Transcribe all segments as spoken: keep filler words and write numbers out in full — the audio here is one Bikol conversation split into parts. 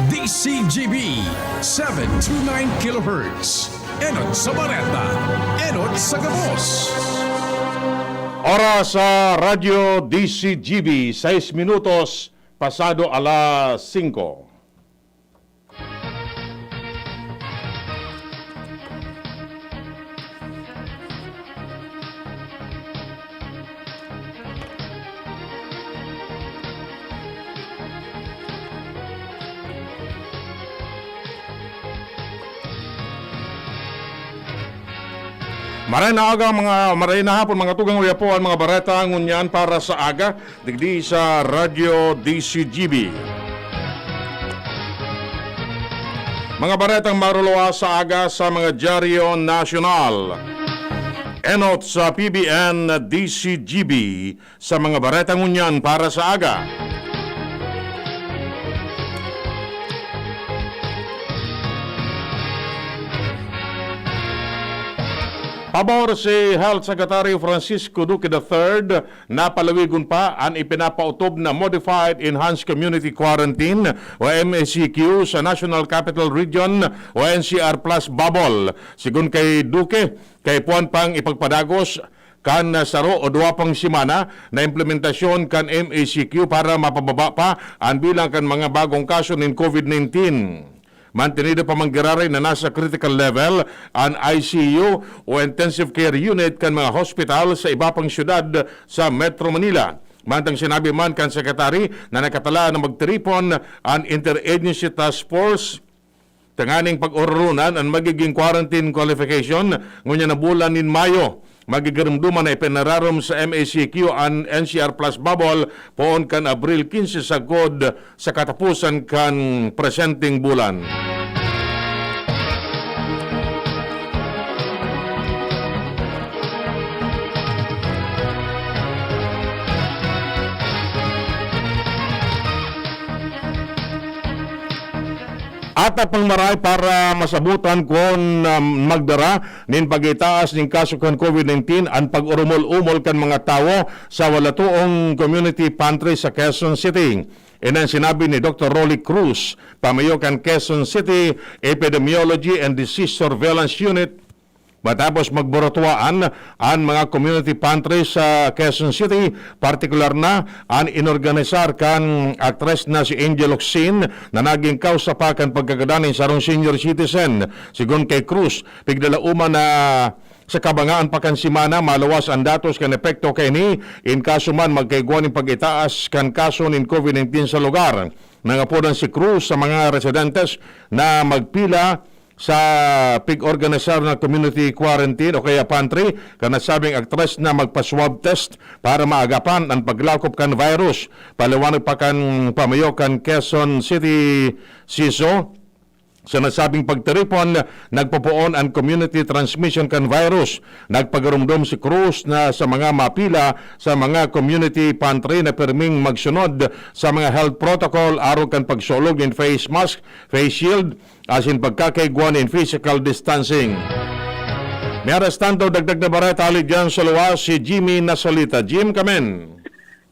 D C G B, seven two nine kilohertz. Enot sa Bareta, enot sa gabos. Oras sa Radyo D C G B, sais minutos pasado alas singko. Maray na aga, mga, maray na hapon, mga tugang, uya po ang mga bareta ngunyan para sa aga, digdi sa Radyo D C G B. Mga baretang maruluwas sa aga sa mga dyaryo nasyonal. Enot sa P B N D C G B sa mga bareta ngunyan para sa aga. Pabor si Health Secretary Francisco Duque the third na palawigon pa an ipinapautob na Modified Enhanced Community Quarantine o M E C Q sa National Capital Region o N C R plus bubble. Sigon kay Duque, kaipuhan pang ipagpadagos kan saro o duwa pang semana na implementasyon kan M E C Q para mapababa pa an bilang kan mga bagong kaso nin COVID nineteen. Mantenido pa man giraray na nasa critical level an I C U o intensive care unit kan mga hospital sa iba pang syudad sa Metro Manila. Mantang sinabi man kan sekretary na nakatala na magtiripon an Interagency Task Force tanganing pag-ororonan an magiging quarantine qualification ngunyan na bulan nin Mayo. Magigiromdoman na ipinararom sa M A C Q an N C R plus bubble poon kan Abril quince sagkod sa kataposan kan presenteng bulan. Ata pang maray para masabotan kun, um, magdara nin pag-itaas nin kaso kan COVID nineteen an pag-orumol-umol kan mga tawo sa wala toong community pantry sa Quezon City. Ini an sinabi ni Doktor Rolly Cruz, pamayo kan Quezon City Epidemiology and Disease Surveillance Unit, matapos magburatuwaan an mga community pantry sa Quezon City, partikular na an inorganisar kan aktres na si Angel Locsin na nagin kausa pa kan pagkagadan nin sarong senior citizen. Sigon kay Cruz, pigdalaoman na sa kabangaan pa kan semana maluwas an datos kan epekto kaini, in kaso man magkaigwa nin pag-itaas kan kaso nin COVID nineteen sa lugar. Nangapodan si Cruz sa mga residentes na magpila sa pig-organisar na community quarantine o kaya pantry kan nasabing aktres na magpa-swab test para maagapan an paglakop kan virus. Paliwanag pa kan pamayo kan Quezon City CISO, sa nasabing pagtiripon, nagpopoon an community transmission kan virus. Nagpagarumdom si Cruz na sa mga mapila sa mga community pantry na pirming magsunod sa mga health protocol arog kan pagsulog nin face mask, face shield, asin pagkakaigwa nin physical distancing. May arestando dagdag na bareta hali dyan sa luwas si Jimmy Nasalita. Jim, kamen.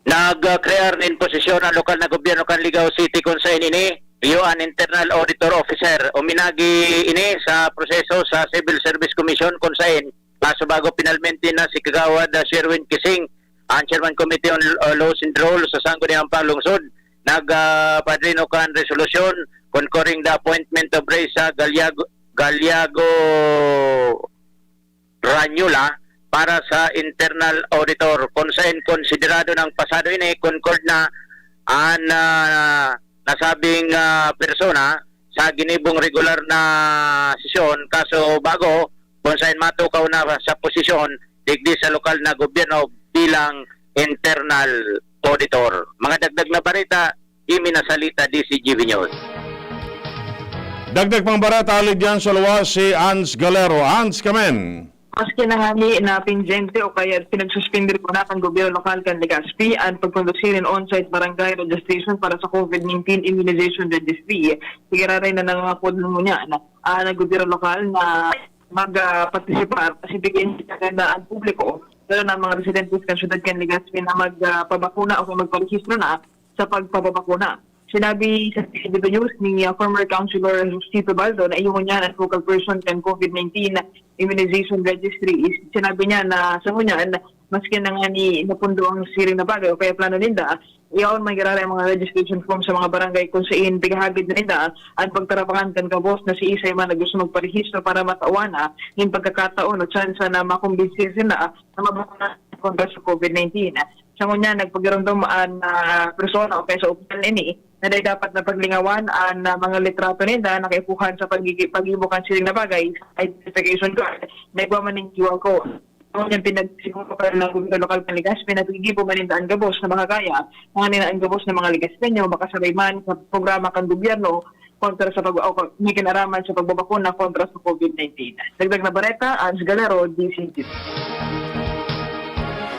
Nag-crear nin posisyon ang lokal na gobyerno kan Ligao City kun saen ini iyo an internal auditor officer. Uminagi ini sa proseso sa Civil Service Commission kun saen, ah, subago pinalmente na si Kagawad, ah, Sherwin Kising, ang Chairman Committee on, ah, Laws and Rules sa Sangguniang Panlungsod, nag, ah, padrino kan resolusyon concurring the appointment of Reza Galiago, Galiago Ranyola para sa internal auditor, kun saen konsiderado nang pasado ini, concurred na an, ah, nasabing, ah, persona sa ginibong regular na sesyon, kaso bago, kun saen matukaw na sa posisyon digdi sa lokal na gobyerno bilang internal auditor. Mga dagdag na bareta, Jimmy Nasalita, D C G B News. Dagdag pang bareta, hali dyan sa luwas si Ans Galero. Ans, kamen. Maski na ngani na pinjente o kaya pinagsuspindi ko na kan gobyerno lokal kan Legazpi an pagkondusir nin on-site barangay registration para sa COVID nineteen immunization registry. Sige, raray na nangangapod na ngunyan, ah, na gobyerno lokal na mag, ah, partisipar, kasi bigyan na ang publiko, lalo na ang mga residentes kan syudad kan Legazpi na mag, ah, pabakuna o magparehistro na sa pagpapabakuna. Sinabi sa T V News ni, ah, former Councilor Steve Baldo na iyo ngunyan ang focal person kan COVID nineteen immunization registry. Is-, sinabi niya na sa ngunyan, maski na nga ni napundo ang siring na bagay o kaya plano ninda, yaon man giraray ang mga registration form sa mga barangay kung sain pigahagid na ninda ang pagtarabangan kan gabos na si isay man na gusto magparehistro para matawan na yung pagkakataon o tsansa na makumbinsi sila na mabakuna kontra sa COVID nineteen. Sa ngunyan, nagpagiromdom an, ah, persona o kaya sa opisyal ini na dai dapat na paglingawan an, ah, mga litrato ninda na kaipuhan sa pagigi-, paggibo kan siring na bagay, identification card, na igwa man nin Q R code. Sa ngunyan, pinagsiguro pa rin ng gobyerno lokal kan Legazpi na paggigibo man ninda an gabos na makakaya, mga nila an gabos na mga Legazpeño, makasabay man sa programa kan gobyerno kontra sa pag-, o, may kinaraman sa pagbabakuna kontra sa COVID nineteen. Dagdag na bareta, Ans Galero, D C T V.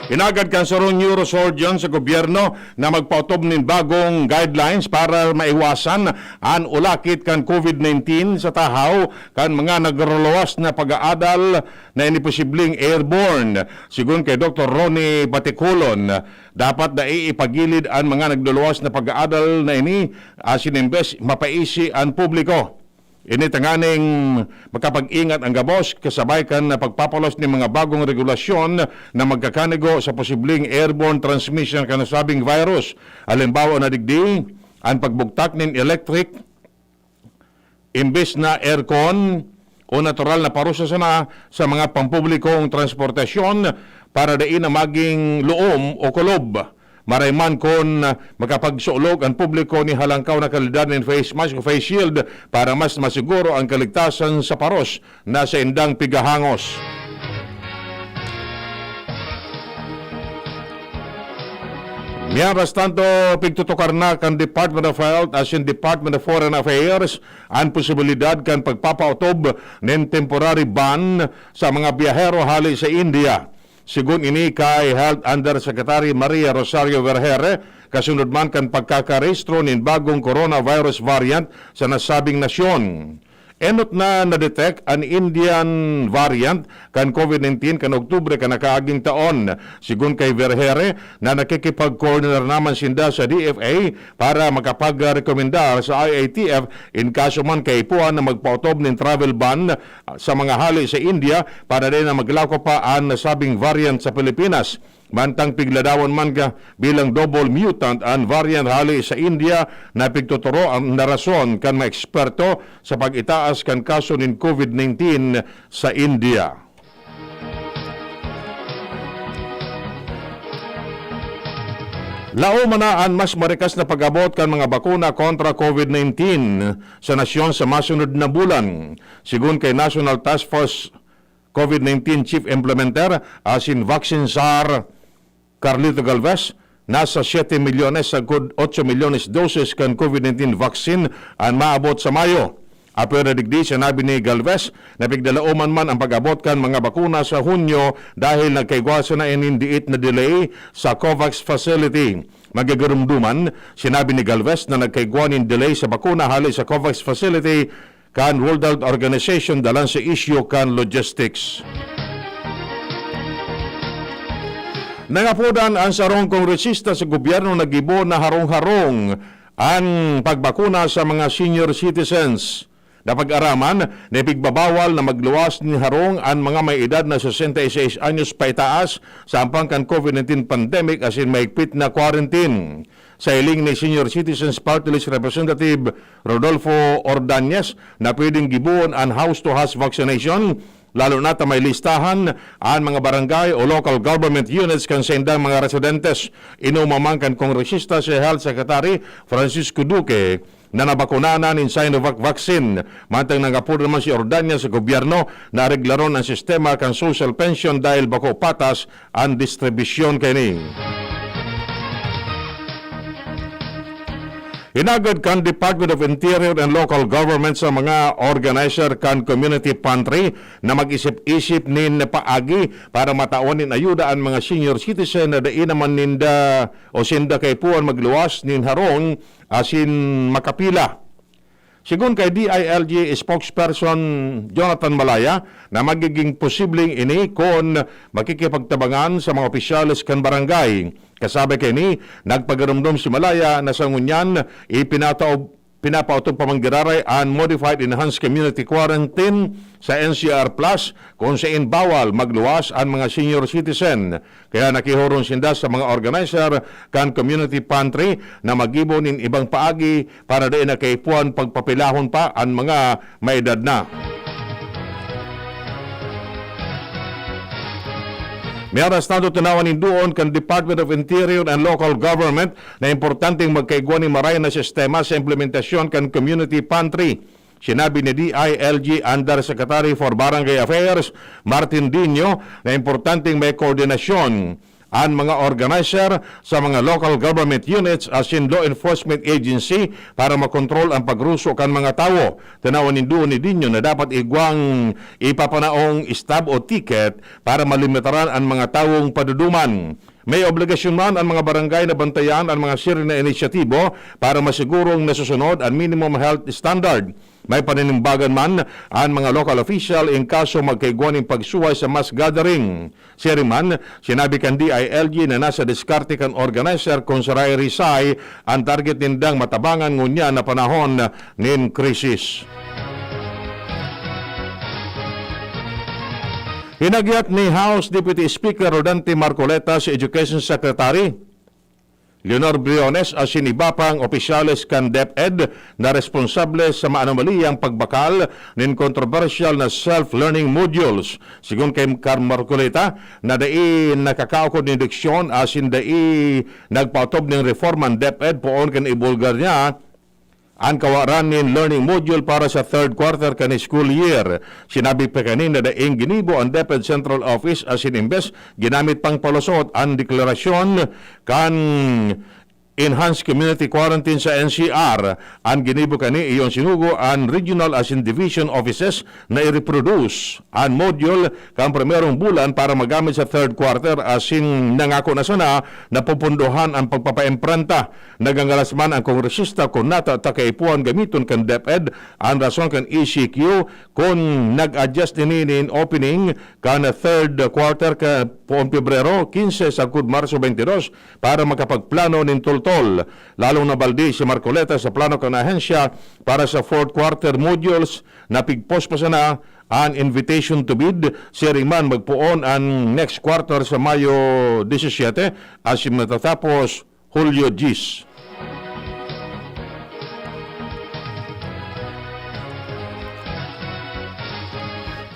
Hinagad kan sarong neurosurgeon sa gobyerno na magpaotob nin bagong guidelines para maiwasan an ulakit kan COVID nineteen sa tahaw kan mga nagruluwas na pag-aadal na ini posibleng airborne. Sigon kay Doktor Ronnie Patikulon, dapat na iipagilid an mga nagluluwas na pag-aadal na ini, asin imbes mapaisi an publiko. Ini tanganing makapag-ingat an gabos kasabay kan pagpapalos nin mga bagong regulasyon na magkakanigo sa posibleng airborne transmission kan nasabing virus. Halimbawa na digdi, an pagbugtak nin electric imbes na aircon o natural na parusa sana sa mga pampublikong transportasyon para dai na maging loom o kulob. Maray man kun makapagsulog an publiko ni halangkaw na kalidad nin face mask o face shield para mas masiguro an kaligtasan sa paros na saindang pigahangos. Mientras tanto, pigtutukar na kan Department of Health asin Department of Foreign Affairs an posibilidad kan pagpapaotob nin temporary ban sa mga biyahero hale sa India. Sigon ini kay Health Undersecretary Maria Rosario Vergeire, kasunod man kan pagkakarehistro nin bagong coronavirus variant sa nasabing nasyon. Enot na na-detect an Indian variant kan COVID nineteen kan Oktubre kan nakaaging taon. Sigon kay Vergeire, na nakikipag-coordinar naman sinda sa D F A para makapag-rekomendar sa I A T F in kaso man kaipuhan na magpaotob nin travel ban sa mga hale sa India para dai na maglako pa an nasabing variant sa Pilipinas. Mantang pigladawon man ka bilang double mutant an variant hale sa India na pigtutoro an na rason kan mga eksperto sa pag-itaas kan kaso nin COVID nineteen sa India. Laom na an mas marikas na pag-abot kan mga bakuna kontra COVID nineteen sa nasyon sa masunod na bulan. Sigon kay National Task Force COVID nineteen Chief Implementer asin Vaccine Czar Carlito Galvez, nasa siyete milyones sagkod otso milyones doses kan COVID nineteen vaccine an maabot sa Mayo. Apwera digdi, sinabi ni Galvez na pigdalaoman man an pag-abot kan mga bakuna sa Hunyo dahil nagkaigwa sana nin diit na delay sa COVAX facility. Magagurumduman, sinabi ni Galvez na nagkaigwa nin delay sa bakuna hale sa COVAX facility kan World Health Organization dalan sa isyu kan logistics. Nangapodan an sarong kongresista sa gobyerno na gibo na harong-harong an pagbakuna sa mga senior citizens. Napag-araman na ipigbabawal na magluwas nin harong an mga may edad na sesenta y seis anyos paitaas sa ampang kan COVID nineteen pandemic asin mahigpit na quarantine. Sa hiling ni Senior Citizens Party List Representative Rodolfo Ordañez na pwedeng gibohon an house-to-house vaccination, lalo na ta may listahan an mga barangay o local government units kan saindang mga residentes. Inuma man kan kongresista si Health Secretary Francisco Duque na nabakuna na nin Sinovac vaccine. Mantang nangapod naman si Ordañez sa gobyerno na areglaron an sistema kan social pension dahil bako patas an distribusyon kaini. Hinagad kan Department of Interior and Local Government sa mga organizer kan community pantry na mag-isip-isip nin paagi para matawan nin ayuda an mga senior citizen na dai naman ninda o sinda kaipuhan magluwas nin harong asin makapila. Sigon kay D I L G spokesperson Jonathan Malaya na magiging posibleng ini kun makikipagtabangan sa mga opisyales kan barangay. Kasabi kaini, nagpagarumdom si Malaya na sa ngunyan ipinataob pinapaotob pa man giraray an Modified Enhanced Community Quarantine sa N C R Plus, kun saen bawal magluwas an mga senior citizen. Kaya nakihoron sinda sa mga organizer kan community pantry na maggibo nin ibang paagi para dai na kaipuhan pagpapilahon pa an mga may edad na. Mientras tanto, tinawan nin duon kan Department of Interior and Local Government na importanteng magkaigwa nin maray na sistema sa implementasyon kan community pantry. Sinabi ni D I L G Undersecretary for Barangay Affairs, Martin Dino, na importanteng may koordinasyon an mga organizer sa mga local government units asin law enforcement agency para makontrol ang pagruso kan mga tawo. Tinawan nin duon ni Dino na dapat igwang ipapanaong stop o ticket para malimitaran an mga tawong paduduman. May obligasyon man an mga barangay na bantayan an mga siring na inisyatibo para masigurong nasusunod an minimum health standard. May paninimbagan man an mga local official in kaso magkaigwa nin pagsuhay sa mass gathering. Siring man, sinabi kan D I L G na nasa diskarte kan organizer kun saray risay an target nindang matabangan ngunyan na panahon nin krisis. Hinagyat ni House Deputy Speaker Rodante Marcoleta si Education Secretary Leonor Briones asin iba pang opisyales kan DepEd na responsable sa maanomaliyang pagbakal nin kontrobersyal na self-learning modules. Sigon kay Kar Marcoleta, na dai nakakaukod nin diksyon asin dai nagpaotob nin reforma an DepEd poon kan ibulgar niya an kawaran nin learning module para sa third quarter kan school year. Sinabi pa kaini na daing ginibo an DepEd Central Office asin imbes ginamit pang palusot an deklarasyon kan Enhanced Community Quarantine sa N C R. An ginibo kani iyo an sinugo an regional asin division offices na i-reproduce an module kan primerong bulan para magamit sa third quarter asin nangako na sana na pupundohan an pagpapaimprenta. Nagangalas man an kongresista kun nata ta kaipuhan gamiton kan DepEd an rason kan E C Q kun nag-adjust ini nin opening kan third quarter ka poon Pebrero quince sagkod Marso twenty-two para makapagplano nin tultol. Lalong nabaldi si Marcoleta sa plano kan ahensya para sa fourth quarter modules na pigpos pa sana an invitation to bid, siring man magpoon an next quarter sa Mayo disisiete asin matatapos Hulyo dyes.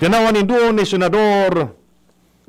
Tinawan nin duon ni Senador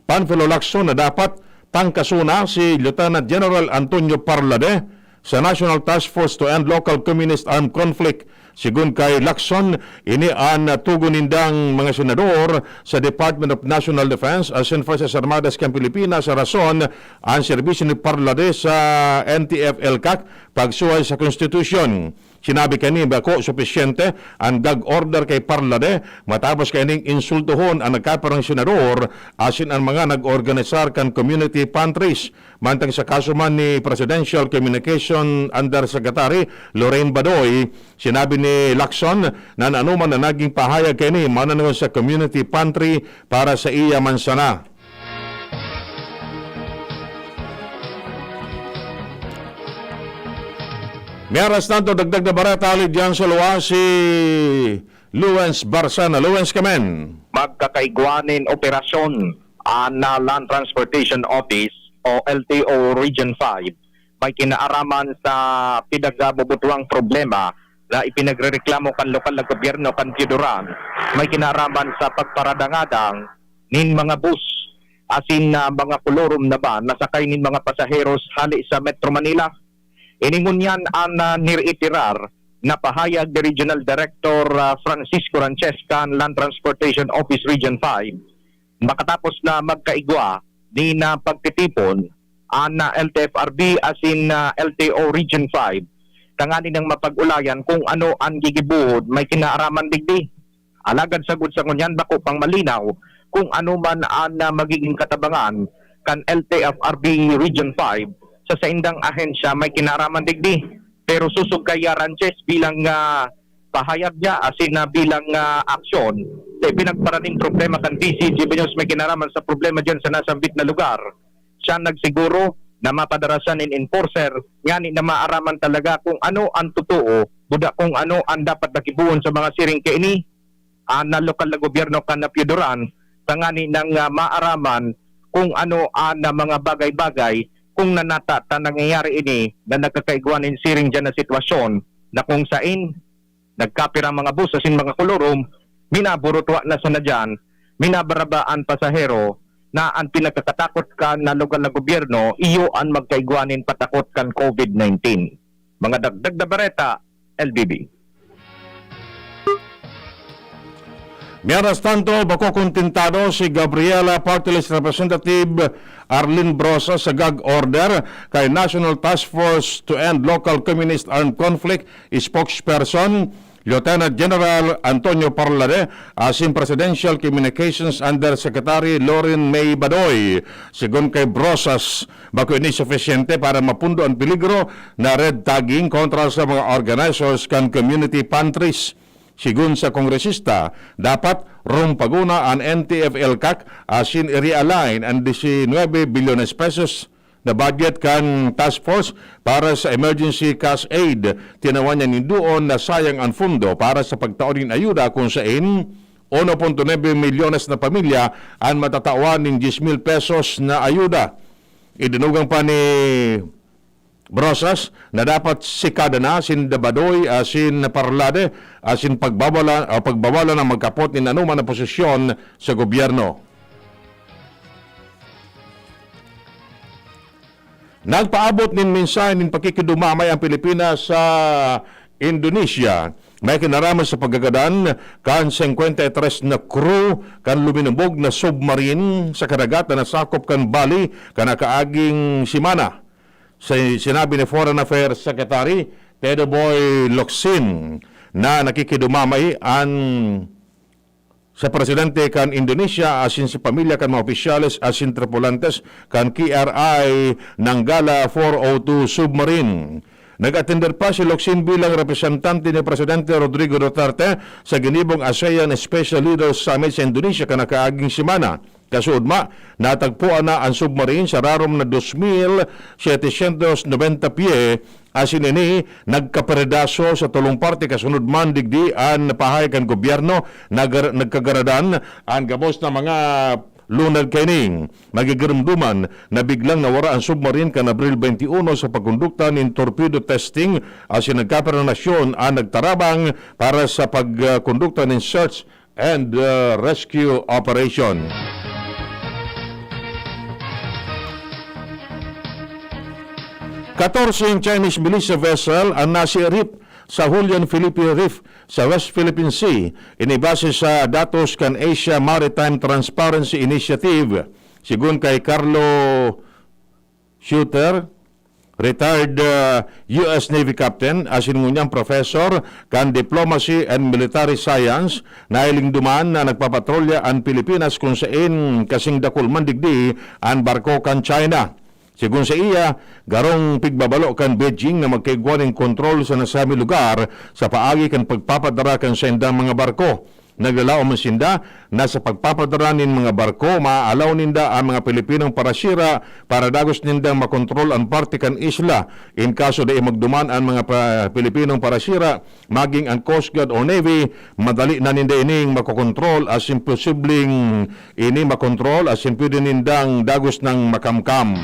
Panfilo Lacson na dapat tangkason na si Lieutenant General Antonio Parlade sa National Task Force to End Local Communist Armed Conflict. Sigon kay Lacson, ini an tugon nindang mga senador sa Department of National Defense asin Fuerzas Armadas kan Pilipinas sa rason an serbisyo ni Parlade sa N T F-ELCAC pagsuhay sa konstitusyon. Sinabi kani bako supisyente an gag order kay Parlade matapos kaining insultohon an nagkapirang senador asin an mga nag-organisar kan community pantries. Mantang sa kaso man ni Presidential Communication Undersecretary Lorraine Badoy, sinabi ni Lacson na anoman na naging pahayag kaini manangon sa community pantry para sa iya man sana. Mientras tanto, dagdag na bareta hali diyan sa luwas, si Luens Barsana. Luens, kamen. Magkakaigwa nin operasyon an, ah, Land Transportation Office o L T O Region five. May kinaaraman sa pinagbubutuang problema na ipinagrereklamo kan lokal na gobyerno kan Pioduran. May kinaaraman sa pagparadangadang nin mga bus asin na mga kolorum na van na sakay nin mga pasaheros hali sa Metro Manila. Ini ngunyan an, ah, niritirar na pahayag ni Regional Director, ah, Francisco Ranches kan Land Transportation Office Region five, makatapos na magkaigwa nin, ah, pagtitipon an, ah, L T F R B asin, ah, L T O Region five, tanganing nang mapag-ulayan kung ano an gigibohon may kinaaraman digdi. Alagad sagkod sa ngunyan, bako pang malinaw kung ano man an, ah, magigin katabangan kan L T F R B Region five sa saindang ahensya may kinaaraman digdi. Pero sosog kay Ranches bilang, ah, pahayag niya asin na bilang, ah, aksyon sa ipinagparaning problema kan V C G B News may kinaraman sa problema diyan sa nasambit na lugar. Siya nagsiguro na mapadara siya nin enforcer ngani na maaraman talaga kung ano ang totoo, buda kung ano ang dapat na gibohon sa mga siring kaini, ah, na lokal na gobyerno kan Apayao Duran, tangani nang, ah, maaraman kung ano ang, ah, mga bagay-bagay kung nanata ta nangyayari ini na nagkakaigwa nin siring diyan na sitwasyon na kung sain nagkapira mga bus asin mga kolorum, minaburutwa na sana diyan, minabaraba an pasahero na an pinagkakatakot kan na lokal na gobyerno iyo an magkaigwa nin patakot kan COVID nineteen. Mga dagdag na bareta, L B B. Mientras tanto, bako kontentado si Gabriela Party List Representative Arlene Brosas sa gag order kan National Task Force to End Local Communist Armed Conflict spokesperson Lieutenant General Antonio Parlade asin Presidential Communications Undersecretary Loren May Badoy. Segun kay Brosas, bako ini sufisyente para mapundo an peligro na red tagging kontra sa mga organizers kan community pantries. Segun sa kongresista, dapat rumpagona an N T F L CAC asin i-realign an disinwebe bilyones pesos na budget kan task force para sa emergency cash aid. Tinawan niya nin duon na sayang an pondo para sa pagtao nin ayuda, kun sain uno punto nuebe milyones na pamilya an matatawan nin dyes mil pesos na ayuda. Idinugang pa ni Brosas na dapat sikada na sinda Badoy asin Parlade asin pagbawala-, ah, pagbawalan na magkapot nin anoman na posisyon sa gobyerno. Nagpaabot nin mensahe nin pakikidumamay an Pilipinas sa Indonesia. May kinaraman sa pagkagadan kan singkwenta y tres na crew kan luminubog na submarine sa kadagatan na sakop kan Bali kan nakaaging semana. Sa sinabi ni Foreign Affairs Secretary Tedo Boy Locsin na nakikidumamay an sa presidente kan Indonesia asin sa pamilya kan mga opisyales asin tripulantes kan K R I Nanggala four oh two submarine. Nag-atender pa si Locsin bilang representante ni Presidente Rodrigo Duterte sa ginibong ASEAN Special Leaders Summit sa Indonesia kan nakaaging semana. Kasuodma, natagpoan na an submarine sa rarom na dos mil setecientos nobenta pye, asin ini nagkaperedaso sa tolong parte. Kasunod man digdi, an pahay kan gobyerno nagar-, nagkagaradan an gabos na mga lunad kaini. Magigiromdoman na biglang nawara an submarine kan Abril twenty-one sa pagkondukta nin torpedo testing, asin nagkapirang nasyon an nagtarabang para sa pagkondukta nin search and, uh, rescue operation. Katorse Chinese militia vessel an nasirip sa Julian Felipe Reef sa West Philippine Sea. Ini base sa datos kan Asia Maritime Transparency Initiative. Segun kay Carlo Shooter, retired, ah, U S Navy captain, asin ngunyan professor kan Diplomacy and Military Science, nahiling duman na nagpapatrolya an Pilipinas, kun sain kasing dakul man digdi an barko kan China. Segun sa iya, garong pigbabalo kan Beijing na magkaigwa nin kontrol sa nasabing lugar sa paagi kan pagpapadara kan saindang mga barko. Naglalaom man sinda na sa pagpapadara nin mga barko, maaalaw ninda an mga Pilipinong parasira para dagos nindang makontrol an parte kan isla. In kaso dai magduman an mga pa-, Pilipinong parasira, maging an Coast Guard o Navy, madali na ninda ining makokontrol asin posibleng ini makontrol asin pwede nindang dagos nang makamkam.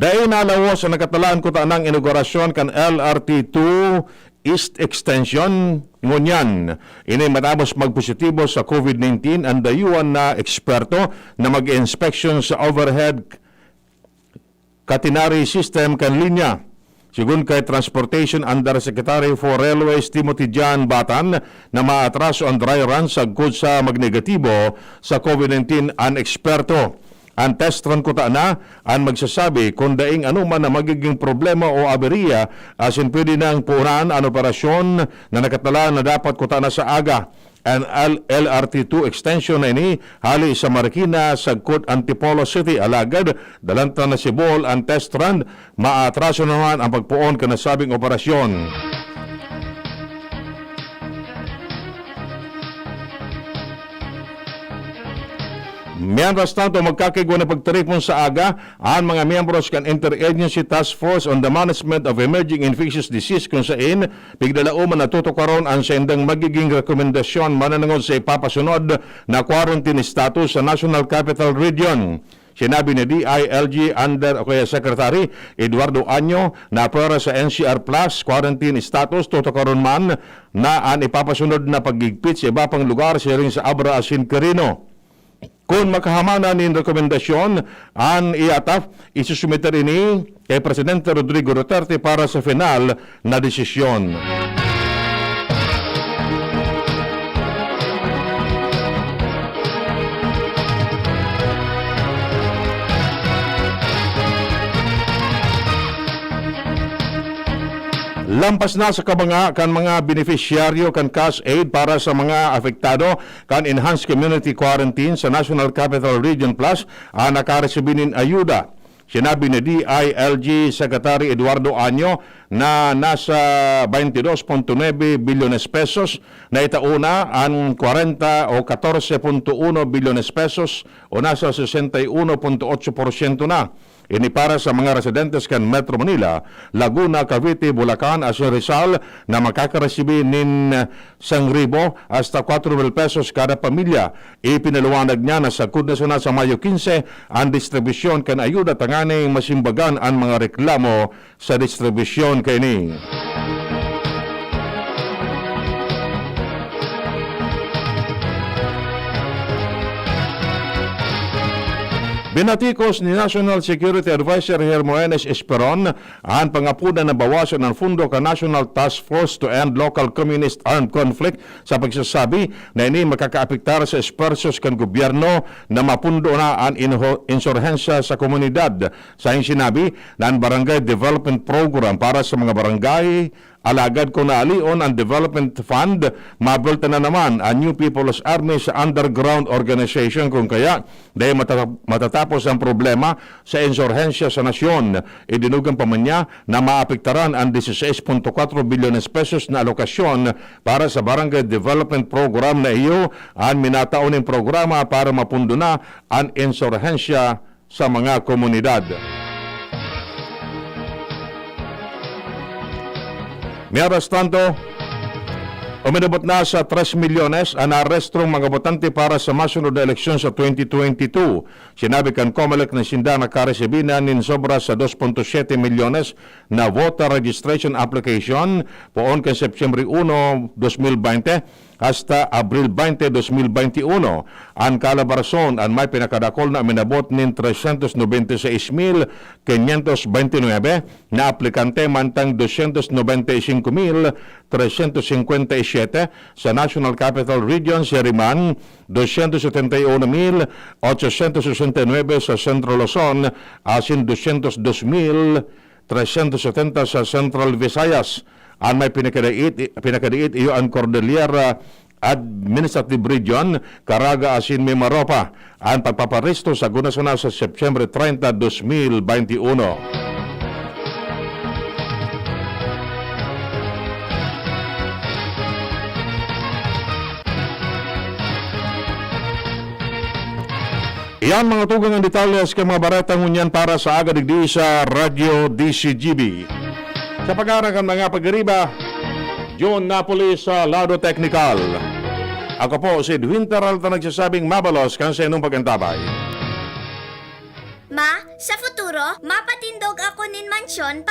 Dai nalawas an nakatalaan kutanang inaugurasyon kan L R T two East Extension ngunyan. Ini matapos magpositibo sa COVID nineteen an dayuhan na eksperto na mag-inspeksyon sa overhead catenary system kan linya. Segun kay Transportation Undersecretary for Railways Timothy John Batan, na maatraso an dry run sagkod sa magnegatibo sa COVID nineteen an eksperto. An test run kutana an magsasabi kun daing anoman na magiging problema o aberya, asin pwede nang punan an operasyon na nakatala na dapat kutana sa aga. An L-, L R T two extension na ini hali sa Marikina, sagkod Antipolo City. Alagad, dalanta na si Bohol an test run, maatraso naman ang pagpoon kan nasabing operasyon. Mientras tanto, magkakaigwa na pagtiripon sa aga an mga miyembros kan Interagency Task Force on the Management of Emerging Infectious Disease, kung sain pigdalaoman na tutukaron an saindang magiging rekomendasyon mananangod sa ipapasunod na quarantine status sa National Capital Region. Sinabi ni D I L G Under o kaya Secretary Eduardo Año na para sa N C R Plus quarantine status, tutukaron man na an ipapasunod na paghigpit sa iba pang lugar siring sa Abra asin Quirino. Kun makahamana nin rekomendasyon an IATF, isusumiter ini kay Presidente Rodrigo Duterte para sa final na desisyon. Lampas na sa kabanga kan mga benepisyaryo kan cash aid para sa mga apektado kan Enhanced Community Quarantine sa National Capital Region Plus an nakaresibi nin ayuda. Sinabi ni D I L G Secretary Eduardo Año na nasa twenty-two point nine bilyones pesos na itao na an kwarenta o katorse punto uno bilyones pesos o nasa sesenta y uno punto otso porsyento na. Ini para sa mga residentes kan Metro Manila, Laguna, Cavite, Bulacan, asin Rizal na makakaresibi nin sangribo hasta kwatro mil pesos kada pamilya. Ipinaliwanag niya na sagkod na sana sa Mayo quince an distribusyon kan ayuda tanganing masimbagan an mga reklamo sa distribusyon kaini. Binatikos ni National Security Advisor Hermogenes Esperon an pangapodan na bawasan an pondo kan National Task Force to End Local Communist Armed Conflict sa pagsasabi na ini makakaapektar sa esfuerzos kan gobyerno na mapundo na an inho-, insurhensya sa komunidad. Saing sinabi na an Barangay Development Program para sa mga barangay, alagad kun naalion an development fund, mabulta na naman an New People's Army sa underground organization, kun kaya dai mata-, matatapos ang problema sa insurhensya sa nasyon. Idinugang pa man niya na maapektaran an dieciséis punto cuatro bilyones pesos na alokasyon para sa Barangay Development Program na iyo an minatao nin programa para mapundo na an insurhensya sa mga komunidad. Mientras tanto, uminabot na sa tres milyones an naarestrong mga botante para sa masunod na eleksyon sa twenty twenty-two. Sinabi kan Comelec na sinda nakaresibi na nin sobra sa dos punto siyete milyones na voter registration application poon kan Setyembre uno, dos mil bente, hasta Abril bente, dos mil bente uno. An Calabarzon an may pinakadakul na uminabot nin trescientos noventa y seis mil quinientos veintinuebe na aplikante, mantang doscientos noventa y cinco mil trescientos cincuenta y siete sa National Capital Region, siya man doscientos setenta y uno mil ochocientos sesenta y nuebe sa Central Luzon, asin doscientos dos mil trescientos setenta sa Central Visayas. An may pinakadait, pinakadait iyo an Cordillera Administrative Region, Caraga asin Mimaropa. An pagpaparesto sagkod na sana sa Setyembre treinta, dos mil veintiuno. Iyan, mga tugang, ang detalye sa mga bareta ngunyan para sa aga digdi sa Radyo D C G B. Sa pagkaaram kan mga pag-ariba, John Napoli sa lado teknikal. Ako po si Edwin Peralta, nagsasabing mabalos kan sa inyong pag-antabay. Ma, sa futuro, mapatindog ako nin mansyon